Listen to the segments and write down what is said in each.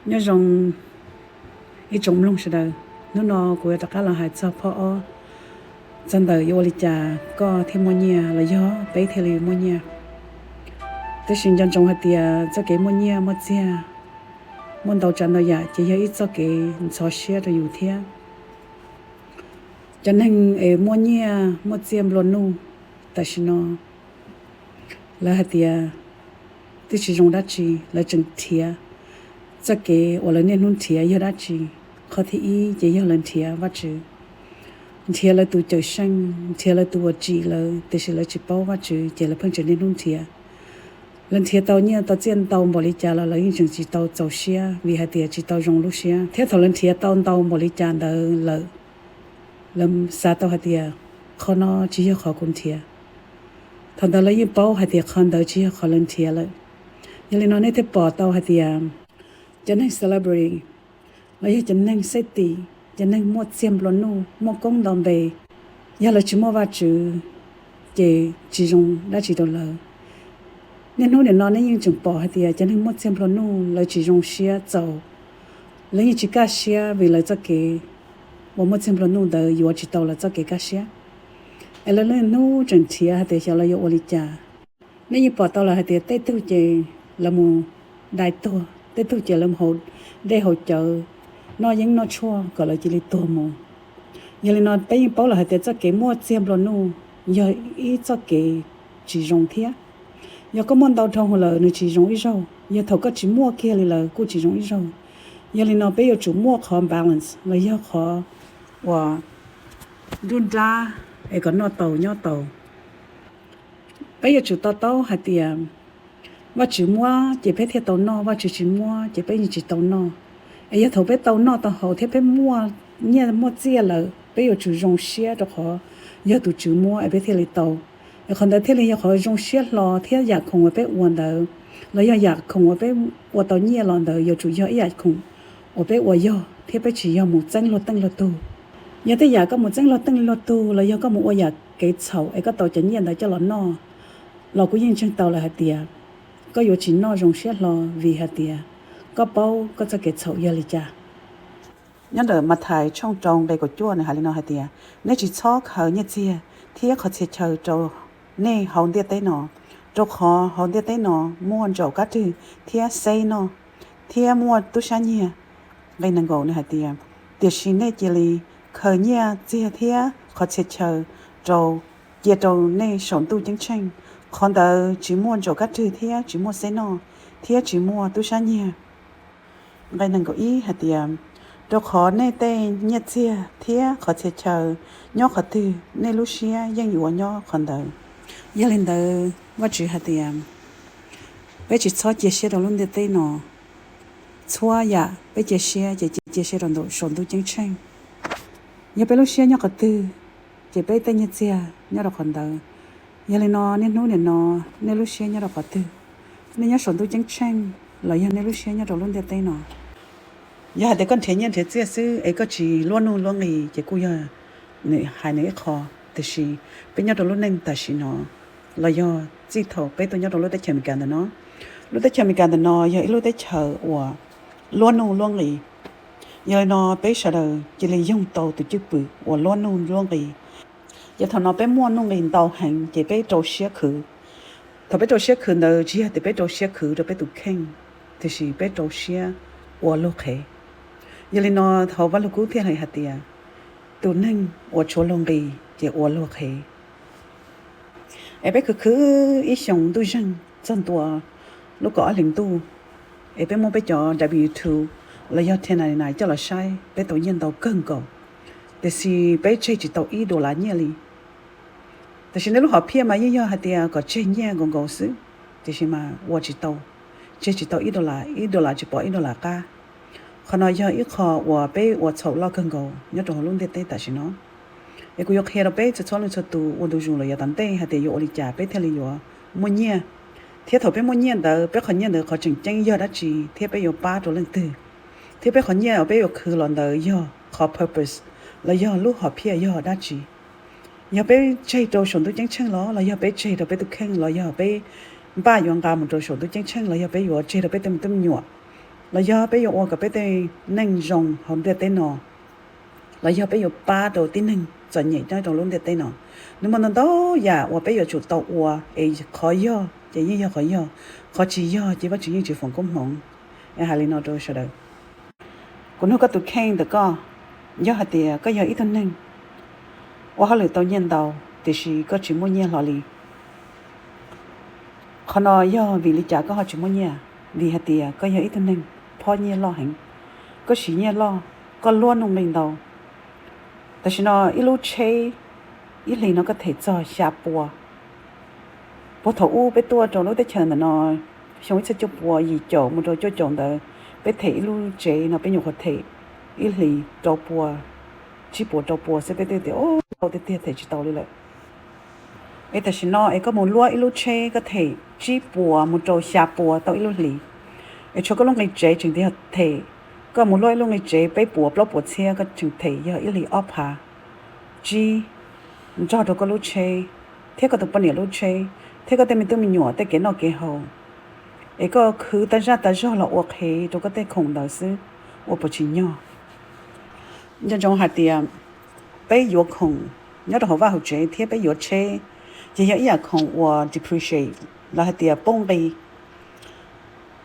Nyob zoo ib tsoom mloog sawv daws, hnub no kuv yuav rov qab los hais txog phoj ob, txog ntawm yuav ua li cas koj thiaj muaj nyiaj los yog peb thiaj li muaj nyiaj. Tab sis nco ntsoov hais tias txoj kev muaj nyiaj muaj txiag, muaj ntau tsav ntau yam ces yog ib txoj kev ntxhov siab rau yus thiab. Cov neeg es muaj nyiaj muaj txiag nplua nuj tam sim no, lawv hais tias twb tsis zoo dab tsi, lawv tseem nrhiav. Txoj kev uas lawv niaj hnub nrhiav yog dab tsi? Qhov thib ib ces yog lawv nrhiav Vajtswv, nrhiav lawv tus cawm seej, nrhiav lawv tus uas tsim lawv, tiam sis lawv tsis paub Vajtswv ces lawv pheej tseem niaj hnub nrhiav. Lawv nrhiav tau nyiaj tau txiaj ntau npaum li cas los lawv yeej tseem tsis tau txaus siab vim hais tias tsis tau zoo lub siab. Thiab thaum lawv nrhiav tau ntau npaum li cas ntawd lawm, lawv xav tau hais tias qhov no tsis yog qhov kuv nrhiav. Thaum ntawd lawv yeej paub hais tias qhov ntawd tsis yog qhov lawv nrhiav lawm. Yog li no nej thiaj pom tau hais tias cov neeg celebrity los yog cov neeg xeb tim, cov neeg muaj txiag nplua nuj, muaj koob nto npe, yog lawv tsis muaj Vajtswv ces tsis zoo dab tsi rau lawv. Niaj hnub nim no nej yeej tseem pom hais tias cov neeg muaj txiag nplua nuj lawv tsis zoo siab txaus, lawv yeej tsis kaj siab vim lawv txoj kev uas muaj txiag nplua nuj ntawd yuav tsis tau lawv txoj kev kaj siab. Es lawv niaj hnub tseem nrhiav hais tias xyov lawv yuav ua li cas. Nej yeej pom tau lawm hais tias tej tug ces lawv mus dai tuag, tej tug ces lawv mus haus dej haus cawv, noj yeeb noj tshuaj kom lawv cia li tuag mus. Yog li no peb yeej paub lawm hais tias txoj kev muaj txiag nplua nuj yog ib txoj kev tsis zoo thiab. Yog koj muaj ntau dhau hwv lawm nws tsis zoo ib zaug, yog thaum koj tsis muaj kiag li lawm kuj tsis zoo ib zaug. Yog li no peb yuav tsum muaj qhov balance los yog qhov uas nruab nrab es kom noj tau nyob tau. Peb yuav tsum to taub hais tias Vajtswv muab ces peb thiaj tau noj, Vajtswv tsis muab ces peb yeej tsis tau noj. Es yog thaum peb tau noj tau haus thiab peb muaj nyiaj muaj txiag lawm, peb yuav tsum zoo siab rau qhov yog tus Tswv muab es peb thiaj li tau. Es qhov ntawd thiaj li yog qhov zoo siab hlo thiab yam khoom uas peb ua ntawd, los yog yam khoom uas peb ua tau nyiaj los ntawd yuav tsum yog ib yam khoom uas peb ua yog thiab peb tsis yog mus txeeb luag teej luag tug. Yog tej yam koj mus txeeb luag teej luag tug los yog koj mus ua yam kev txhaum es koj tau cov nyiaj ntawd coj los noj, los kuv yeej ntseeg tau lawm hais tias koj yuav tsis noj zoo siab hlo vim hais tias koj paub koj txoj kev txhaum yog li cas. Nyob ntawm Mathais tshooj rau nqe kaum cuaj nws hais li no hais tias, nej tsis txhob khaws nyiaj txiag thiab qhov txhia chaw rau nej hauv ntiaj teb no, rau qhov hauv ntiaj teb no muaj ntsaum kab rwg thiab xeb noj, thiab muaj tub sab nyiag. Nqe nees nkaum nws hais tias, tiam sis nej cia li khaws nyiaj txiag thiab qhov txhia chaw rau, cia rau nej saum ntuj ceeb tsheej, qhov ntawd tsis muaj ntsaum kab rwg thiab tsis muaj xeb noj, thiab tsis muaj tub sab nyiag. Nqe nees nkaum ib hais tias, rau qhov nej tej nyiaj txiag thiab qhov txhia chaw nyob qhov twg, nej lub siab yeej yuav nyob qhov ntawd. Yog li ntawd Vajtswv hais tias peb tsis txhob cia siab rau lub ntiaj teb no. Txhua yam peb cia siab ces cia siab rau ntawm saum ntuj ceeb tsheej. Yog peb lub siab nyob qhov twg, ces peb tej nyiaj txiag nyob rau qhov ntawd. Yog li no niaj hnub nim no nej lub siab nyob rau qhov twg? Nej nyob saum ntuj ceeb tsheej los yog nej lub siab nyob rau lub ntiaj teb no? Yog hais tias koj nrhiav nyiaj nrhiav txiag xwb es koj tsis luab nuj luab nqis ces kuj yog nws hais nws ib qho. Tiam sis peb nyob rau lub neej tam sim no los yog txij thaum peb tuaj nyob rau lub teb chaws Amelikas ntawm no, lub teb chaws Amelikas ntawm no yog ib lub teb chaws uas luab nuj luab nqis. Yog li no peb sawv daws cia li yoog tau tus cwj pwm uas luab nuj luab nqis. Ces thaum no peb muaj nuj nqis ntau heev ces peb rau siab khwv. Thaum peb rau siab khwv ntawd tsis yog tias peb rau siab khwv rau peb tus kheej, tiam sis peb rau siab ua luag qhev. Yog li no hauv Vaj Lug Kub thiaj hais tias, tus neeg uas tshuav luag nqis ces ua luag qhev. Es peb khwv khwv ib xyoos ntuj zeeg txog ntua lub kaum ob hlis ntuj, es peb muab peb cov W two los yog ten ninety-nine coj los saib, peb tau nyiaj ntau kawg nkaus, tiam sis peb tseg tsis tau ib dollar nyiaj li. Tiam sis nej lub hom phiaj mas yeej yog hais tias kom tseg nyiaj nkaus nkaus xwb, tiam sis mas ua tsis tau, tseg tsis tau ib dollar, ib dollar tsis pom ib dollar qab. Qhov no yog ib qho uas peb ua txhaum loj kawg nkaus nyob rau hauv lub ntiaj teb tam sim no. Es kuv yuav qhia rau peb txhua txhua leej txhua tus ua ntu zus los yav tom ntej hais tias yuav ua li cas peb thiaj li yuav muaj nyiaj, thiab thaum peb muaj nyiaj ntawd peb qhov nyiaj ntawd qhov tseem ceeb yog dab tsi thiab peb yuav pab rau leej twg, thiab peb qhov nyiaj uas peb yuav khwv los ntawd yog qhov purpose los yog lub hom phiaj yog dab tsi. Yog peb tseg rau saum ntuj ceeb tsheej los los yog peb tseg rau peb tus kheej los yog peb npaj yuav nqa mus rau saum ntuj ceeb tsheej los yog peb yuav tseg rau peb tej me tub me nyuam. los yog peb yuav ua kom peb tej neej zoo hauv ntiaj teb no, los yog peb yuav pab rau tib neeg txom nyem nyob rau lub ntiaj teb no. Nws muaj ntau ntau yam uas peb yuav tsum tau ua, es qhov yog ces yeej yog qhov yog, qhov tsis yog ces Vajtswv yeej tsis foom koob hmoov. Es hais li no rau sawv daws. Kuv nug koj tus kheej ntawm koj, yog hais tias koj yog ib tug neeg ua hauj lwm tau nyiaj ntau, tiam sis koj tsis muaj nyiaj hlo li, qhov no yog vim li cas koj ho tsis muaj nyiaj? Vim hais tias koj yog ib tug neeg phob nyiaj loj heev, koj siv nyiaj loj, koj luab nuj nqi ntau. Tam sim no ib lub tsheb ib hlis no koj them txog xya pua. Puag thaum ub peb tuaj rau lub teb chaws ntawm no, xyoo ib txhiab cuaj pua yim caum mus rau cuaj caum ntawd, peb them ib lub tsev no peb nyuam qhuav them ib hlis rau pua, tsib puas rau pua xwb, peb twb tias ntau tiag tiag them tsis tau li lawm. Es tam sim no es koj mus luab ib lub tsheb koj them tsib puas mus rau xya pua tau ib lub hlis. Es tshuav koj lub nqi tsev tseem yog them, koj mus luab ib lub nqi tsev peb puas plaub puas txhiab koj tseem them yog ib hlis ob phav tsib, nrog rau koj lub tsheb, thiab koj tus poj niam lub tsheb, thiab koj tej me tub me nyuam tej kev noj kev haus. Es koj khwv tas zaj tas zog los ua qhev rau koj tej khoom ntawd xwb, ua puas tsim nyog? Nco ntsoov hais tias peb yuav khoom nyob rau hauv vaj hauv tsev thiab peb yuav tsheb, ces yog ib yam khoom uas depreciate los hais tias poob nqi.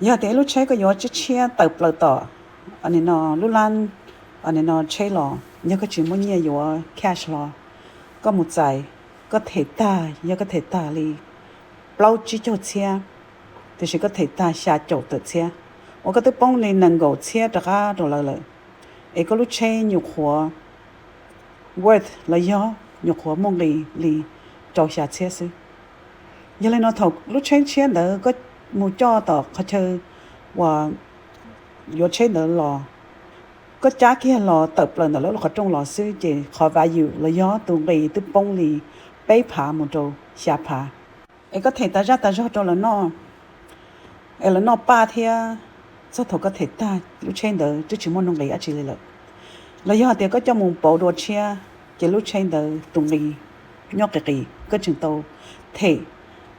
Yog tias ib lub tsheb koj yuav tshiab tshiab tawm plaws tom, nim no lub lab, nim no tsheb los, yog koj tsis muaj nyiaj yuav cash los, koj mus txais, koj them tag, yog koj them tag li plaub tsib caug txhiab, tiam sis koj them tag xya caum tawm txhiab, uas koj twb poob li nees nkaum txhiab rov qab rau lawv lawm, es koj lub tsheb nyuam qhuav worth los yog nyuam qhuav muaj nqi li rau xya txhiab xwb. Yog li no thaum lub tsheb tshiab ntawd koj mus coj tom qhov chaw uas yuav tsheb ntawd los, koj cab kiag los tawm plaws ntawm lawv lub qhov rooj los xwb ces qhov value los yog tus nqi twb poob li peb phav mus rau xya phav. Es koj them tas zaj tas zog rau lawv noj, es lawv noj paj thiab, txog thaum koj them tag lub tsheb ntawd twb tsis muaj nuj nqis dab tsi li lawm. Los yog tias koj coj mus pauv dua tshiab, ces lub tsheb ntawd tus nqi nyob qis qis, koj tseem tau them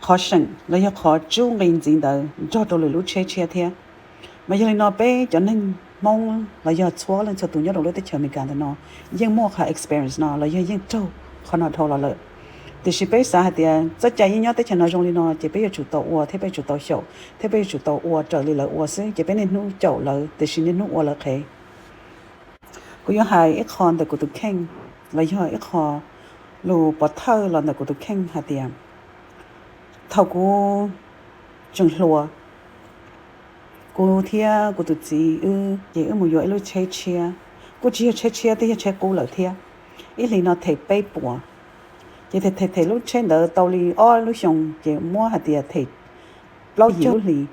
qhov seem los yog qhov tsub nqi ntxiv ntawd nrog rau lwm lub tsheb tshiab thiab. Mas yog li no peb cov neeg Hmoob los yog txhua leej txhua tus nyob rau lub teb chaws Amelikas ntawm no yeej muaj qhov experience no los yog yeej raug qhov no dhau los lawm. Tiam sis peb xav hais tias txoj cai yeej nyob teb chaws no zoo li no ces peb yuav tsum tau ua thiab peb yuav tsum tau xyaum thiab peb yuav tsum tau ua raws li lawv ua xwb, ces peb niaj hnub caum lawv tiam sis niaj hnub ua lawv qhev. Kuv yuav hais ib qho ntawm kuv tus kheej los yog ib qho lus pov thawj los ntawm kuv tus kheej hais tias thaum kuv tseem hluas, kuv thiab kuv tus txiv wb ces wb mus yuav ib lub tsheb tshiab, kuj tsis yog tsheb tshiab, twb yog tsheb qub lawm thiab. Ib hlis no them peb puas, ces them them them lub tsheb ntawd tau li ob lub xyoo ces muab hais tias them plaub yim lub hlis,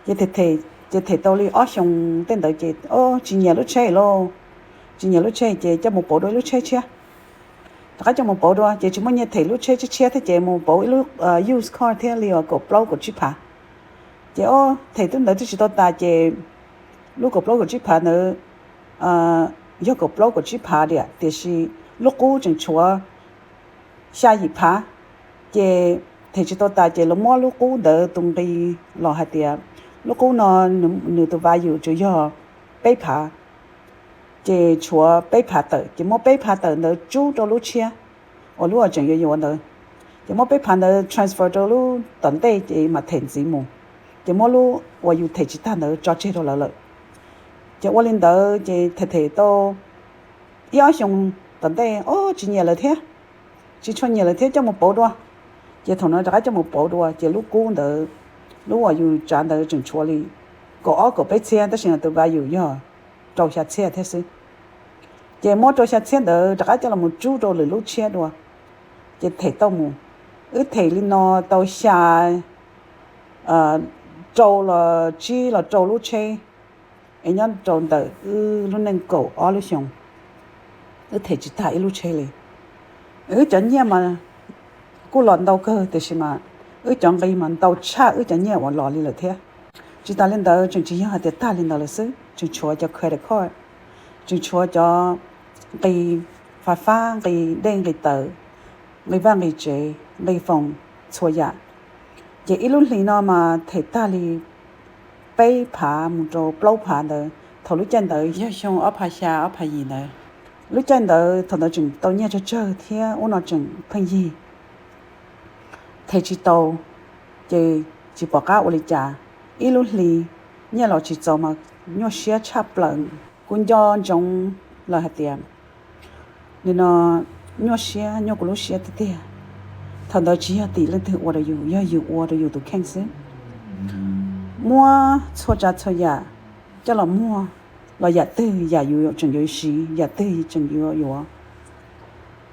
ces them them, ces them tau li ob xyoo tej ntawd ces o tsis nyiam lub tsheb lauj, tsis nyiam lub tsheb ces coj mus pauv dua ib lub tsheb tshiab. Rov qab coj mus pauv dua ces tsis muaj nyiaj them lub tsheb tshiab tshiab thiab ces mus pauv ib lub used car thiab li uas kaum plaub kaum tsib phav. Ces o them twb ntawd twb tsis tau tas ces lub kaum plaub kaum tsib phav ntawd yog kaum plaub kaum tsib phav diam tiam sis lub qub tseem tshuav xya yim phav. Ces them tsis tau tas ces lawv muab lub qub ntawd tus nqi los hais tias lub qub no nws tus value tsuas yog peb phav, ces tshuav peb phav tawm ces muab peb phav tawm ntawd tsub rau lub tshiab uas lub uas tseem yuav yuav ntawd, ces muab peb phav ntawd transfer rau lub tom ntej ces mam them ntxiv mus, ces muab lub uas yus them tsis tag ntawd tso tseg rau lawv lawm. Ces ua li ntawd ces them them tau ib ob xyoo tom ntej o tsis nyiam lawm thiab, tsis tshua nyiam lawm thiab coj mus pauv dua. Ces thaum no rov qab coj mus pauv dua ces lub qub ntawd, lub uas yus tsav ntawd tseem tshuav li kaum ob kaum peb txhiab tab sis no tus value yog rau xya txhiab thiab xwb. Ces muab rau xya txhiab ntawd rov qab coj los mus tsub rau lwm lub tshiab dua, ces them tau mus. Wb them li no tau xya, rau los tsib los rau lub tsheb, es nyob rau ntawm wb lub neej kaum ob lub xyoo, wb them tsis tag ib lub tsheb li. Wb cov nyiaj mas kuj los ntau kawg tiam sis mas wb cov nqi mas ntau tshaj wb cov nyiaj uas los li lawm thiab. Tsis tas li ntawd tseem tsis yog hais tias tag li ntawd lawm xwb, tseem tshuav cov credit card, tseem tshuav cov nqi fais fab, nqi dej nqi taws, nqi vaj nqi tsev, nqi foos, txhua yam. Ces ib lub hlis no mas them tag li peb phav mus rau plaub phav ntawd. Thaum lub caij ntawd yog xyoo ob phav xya ob phav yim ntawd. Lub caij ntawd thaum ntawd tseem tau nyiaj tsawg tsawg thiab ub no tseem pheej yig, them tsis tau, ces tsis pom qab ua li cas. Ib lub hli nyiaj los tsis txaus mas nyuaj siab tshaj plaws. Kuv nco ntsoov lawm hais tias nim no nyuaj siab nyuaj kuv lub siab tiag tiag. Thaum ntawd tsis yog tim leej twg ua rau yus, yog yus ua rau yus tus kheej xwb. Muab txhua tsav txhua yam coj los muag, los yam twg yam yus tseem yuav siv, yam twg tseem yuav yuav.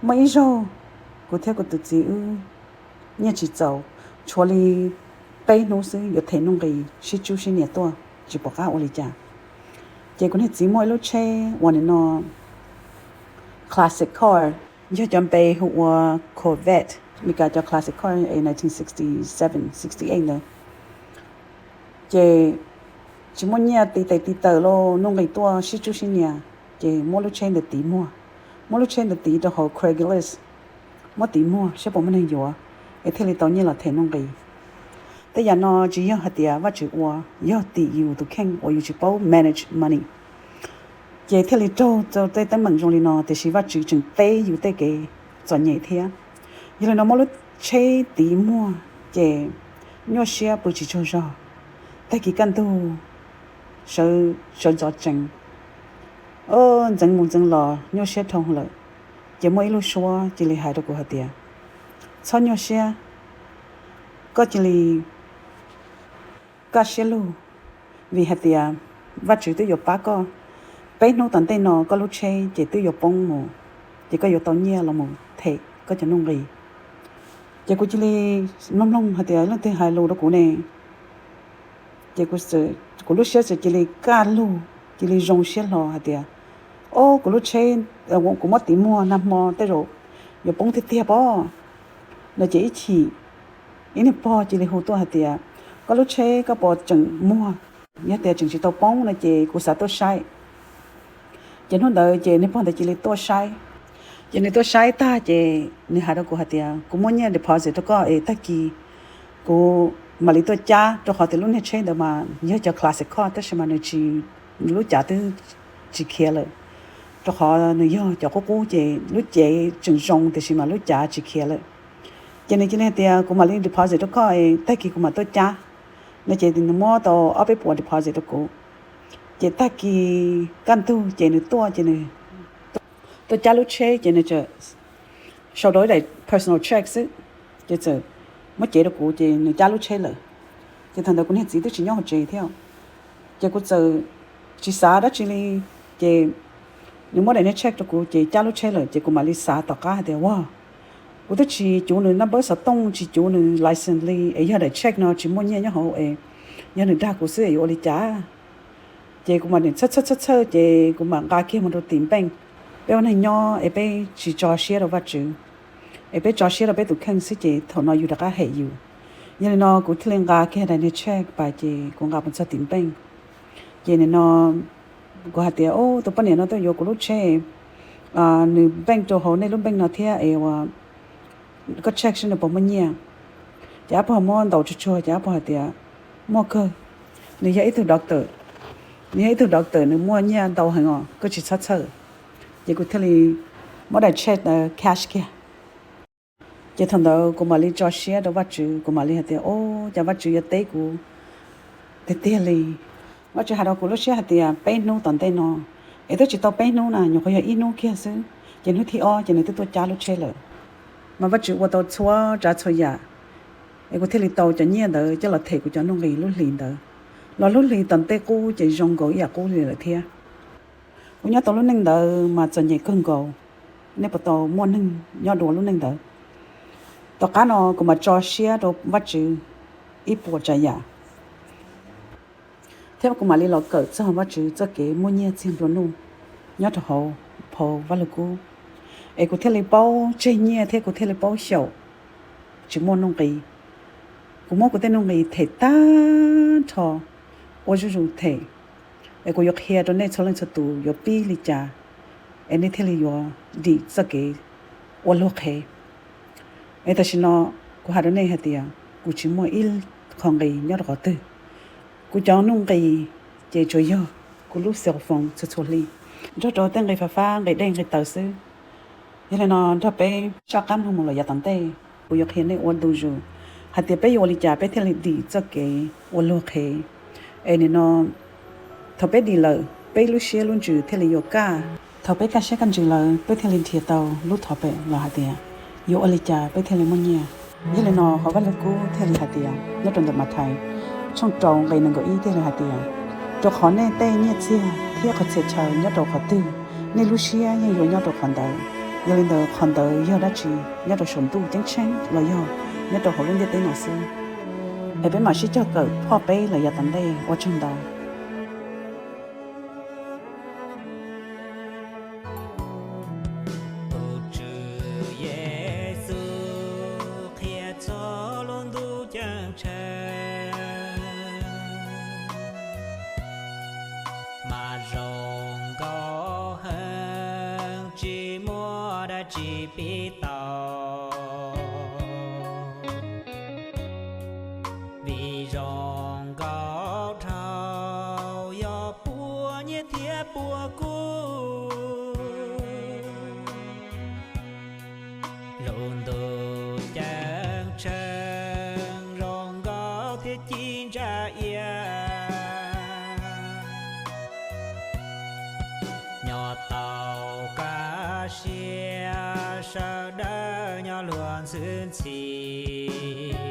Muaj ib zaug kuv thiab kuv tus txiv wb nyiaj tsis txaus, tshuav li peb hnub xwb yuav them nuj nqis sib tsub sib nias tuaj, tsis pom qab ua li cas. Ces kuv niag txiv muaj ib lub tsheb uas nim no classic car, yog cov npe hu ua Corvette, Meskas cov classic car es nineteen sixty seven, sixty eight ntawd. Ces tsis muaj nyiaj, tiv tes tiv taws los nuj nqis tuaj sib tsub sib nias, ces muab lub tsheb ntawd tiv muag. Muab lub tsheb ntawd tiv rau hauv Craigslist, muab tiv muag saib puas muaj neeg yuav, es thiaj li tau nyiaj los them nuj nqis. Tej yam no tsis yog hais tias Vajtswv ua, yog tim yus tus kheej uas yus tsis paub manage money, ces thiaj li raug tej teeb meem zoo li no. Tiam sis Vajtswv tseem teb yus tej kev txom nyem thiab. Yog li no muab lub tsheb tiv muag, ces nyuaj siab pw tsis tsaug zog. Tag kis kaj ntug sawv ntxov tsees, ntxeev mus ntxeev los nyuaj siab dhau lawm. Ces muaj ib lub suab cia li hais rau kuv hais tias, txhob nyuaj siab, koj cia li kaj siab lug, vim hais tias Vajtswv twb yuav pab koj. Peb hnub tom ntej no koj lub tsheb ces twb yuav poob mus, ces koj yuav tau nyiaj los mus them koj cov nuj nqis. Ces kuv cia li mloog mloog hais tias leej twg hais lus rau kuv ne. Ces kuv lub siab txawm cia li kaj lug, cia li zoo siab hlo hais tias, o, kuv lub tsheb kuv muab tiv muag nag hmo tej zaum yuav poob tiag tiag pob no. Ces ib chim ib niag pog cia li hu tuaj hais tias, koj lub tsheb koj puas tseem muag? Yog tias tseem tsis tau poob no ces kuv xav tuaj saib. Ces hnub ntawd ces niag pog ntawd cia li tuaj saib. Ces nws tuaj saib tag ces nws hais rau kuv hais tias, kuv muab nyiaj deposit rau koj es tag kis kuv mam li tuaj cab, rau qhov tias lub niag tsheb ntawd mas yog cov classic car tab sis mas nws tsis, lub cav twb tsis khiav lawm, rau qhov nws yog cov qub qub ces lub cev tseem zoo tiam sis mas lub cav tsis khiav lawm. Ces nws cia li hais tias kuv mam li deposit rau koj es tag kis kuv mam tuaj cab no. Ces nws muab tau ob peb puas deposit rau kuv. Ces tag kis kaj ntug ces nws tuaj ces nws tuaj cab lub tsheb ces nws txawm sau rau ib daim personal check xwb, ces txawm muab cev rau kuv ces nws cab lub tsheb lawm. Ces thaum ntawd kuv niag txiv twb tsis nyob hauv tsev thiab, ces kuv txawm tsis xav dab tsi li. Ces nws muab daim niag check rau kuv ces cab lub tsheb lawm ces kuv mam li xav tom qab hais tias, ua, kuv twb tsis cuv nws number xov tooj, tsis cuv nws license li, es yog daim check no tsis muaj nyiaj nyob hauv es yog nws dag kuv xwb es yuav ua li cas? Ces kuv mam txhawj txhawj txhawj txhawj ces kuv mam nqa kiag mus rau tim npeej. Peb ua neeg nyob es peb tsis tso siab rau Vajtswv, es peb tso siab rau peb tus kheej xwb ces thaum no yus rov qab hem yus. Yog li no kuv thiaj li nqa kiag daim niag check pas ces kuv nqa mus txog tim npeej. Ces nim no kuv hais tias, tus poj niam no tuaj yuav kuv lub tsheb, nws npeej rau hauv nej lub npeej no thiab es ua koj check seb nws puas muaj nyiaj. Ces ob pog muab ntaus tsuag tsuag ces ob pog hais tias, muaj kawg, nws yog ib tug doctor, nws yog ib tug doctor nws muaj nyiaj ntau heev os, koj tsis txhob txhawj. Ces kuv thiaj li muab daim check cash kiag. Ces thaum ntawd kuv mam li tso siab rau Vajtswv, kuv mam li hais tias, o, cas Vajtswv yuav teb kuv tiag tiag li. Vajtswv hais rau kuv lub siab hais tias peb hnub tom ntej no, es twb tsis tau peb hnub na, nyuam qhuav yog ib hnub kiag xwb, ces hnub thib ob ces nws twb tuaj cab lub tsheb lawm. Mas Vajtswv ua tau txhua tsav txhua yam, es kuv thiaj li tau cov nyiaj ntawd coj los them kuv cov nuj nqis lub hlis ntawd. Los lub hlis tom ntej qub ces zoo nkaus ib yam qub li lawm thiab. Kuv nyob tau lub neej ntawd mas txom nyem kawg nkaus, nej puas tau muaj neeg nyob dua lub neej ntawd? Tom qab no kuv mam tso siab rau Vajtswv ib puas tsav yam, thiab kuv mam li los kawm txog Vajtswv txoj kev muaj nyiaj txiag nplua nuj nyob rau hauv phau Vaj Lug Kub, es kuv thiaj li paub tseg nyiaj thiab kuv thiaj li paub xyaum tsis muaj nuj nqis. Kuv muab kuv tej nuj nqis them tag nrho, ua zuj zus them, es kuv yuav qhia rau nej txhua leej txhua tus yuav pib li cas, es nej thiaj li yuav dim txoj kev ua luag qhev. Es tam sim no kuv hais rau nej hais tias kuv tsis muaj ib qho nqi nyob rau qhov twg, Kuv cov nuj nqis ces tsuas yog kuv lub cell phone txhua txhua hli, nrog rau tej nqi fab fab, nqi dej nqi taws xwb. Yog li no nrog peb soj qab mloog mus lawm yav tom ntej, kuv yuav qhia nej ua ntu zus hais tias peb yuav ua li cas peb thiaj li dim txoj kev ua luag qhev. Es nim no thaum peb dim lawm, peb lub siab lub ntsws thiaj li yuav kaj. Thaum peb kaj siab kaj ntsws lawm, peb thiaj li nrhiav tau lub thov pem los hais tias yuav ua li cas peb thiaj li muaj nyiaj. Yog li no hauv Vaj Lug Kub thiaj li hais tias nyob rau ntawm Mathais tshooj rau nqe nees nkaum ib thiaj li hais tias, rau qhov nej tej nyiaj txiag thiab qhov txhia chaw nyob rau qhov twg, nej lub siab yeej yuav nyob rau qhov ntawd. Yog li ntawd qhov ntawd yog dab tsi nyob rau saum ntuj ceeb tsheej los yog nyob rau hauv lub ntiaj teb no xwb. Es peb mam sib cog kawm phoj peb lawm yav tom ntej, ua tsaug ntau. Tus Tswv Yexus qhia txog lub ntuj ceeb tsheej mas zoo nkauj heev, tsis muaj dab tsi pib tau. Vim zoo nkauj dhau yog puas nyiaj thiab puas kub. Lub ntuj ceeb tsheej zoo nkauj thiab ci ntsa ia, nyob tau kaj siab sawv daws nyob luag ntxhi ntxhi.